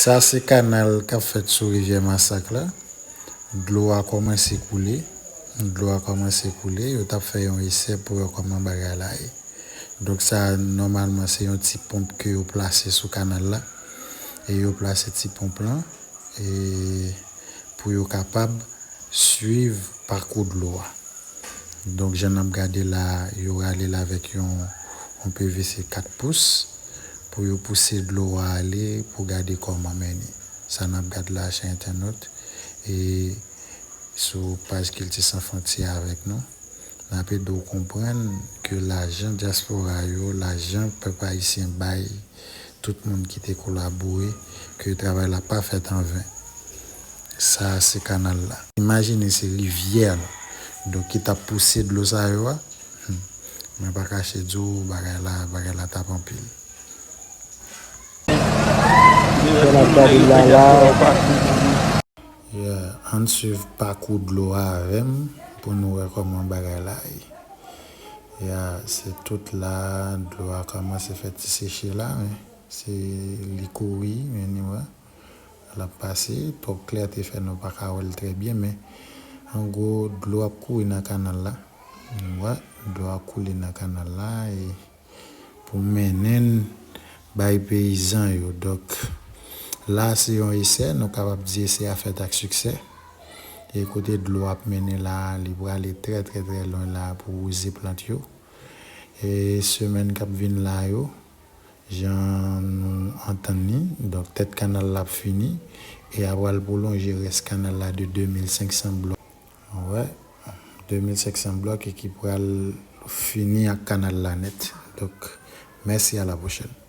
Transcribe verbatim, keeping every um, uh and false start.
Sa se kanal k ap fèt sou rivyè Masak la. Dlo a kòmanse koule. Dlo a kòmanse koule. Yo t ap fè yon esè pou wè kòman bagay la ye. Donk sa, nòmalman, se yon ti ponp ke yo plase sou kanal la. E yo plase ti ponp lan e pou yo kapab swiv pakou dlo a. Donk, jan n ap gade la, yo rale l avèk yon, yon P V C kat pous pou yo pouse dlo a ale pou gade kòman men li. Sa n ap gade la, chè entènot, e sou paj Kilti San Fwontyè avèk nou, n ap ede w konprann ke lajan dyaspora yo, lajan pèp ayisyen bay tout moun ki te kolabore, ke travay la pa fèt an ven. Sa se kanal la. Imajine se rivyè la. Donk, ki t ap pouse dlo sa yo a. Hmm. Mwen pa kache di w, bagay la, bagay la t ap anpil. Fè n ap gade la, la. Yeah, ann swiv pakou dlo a avè m pou nou wè kòman bagay la ye. Yeah, se tout la, dlo a kòmanse fè ti seche la, men se li kouri, men nou wè. L ap pase, twòp klète fè nou pa ka wè l trè byen, men an gwo, dlo ap kouri nan kanal la. Nou wè, dlo ap koule nan kanal la, e pou mennen n bay peyizan yo. Donk, la se yon esè, nou kapab di esè a fèt ak siksè. E kote dlo ap mennen la, li prale trè, trè, trè lwen la pou wouze plant yo. E semèn k ap vin la yo, jan nou antann li, donk tèt kanal la ap fini, e a pral pwolonje rès kanal la de de mil senk san blòk. Wè, de mil senk san blòk e ki pral fini ak kanal la nèt. Donk, mèsi, a la pwochèn.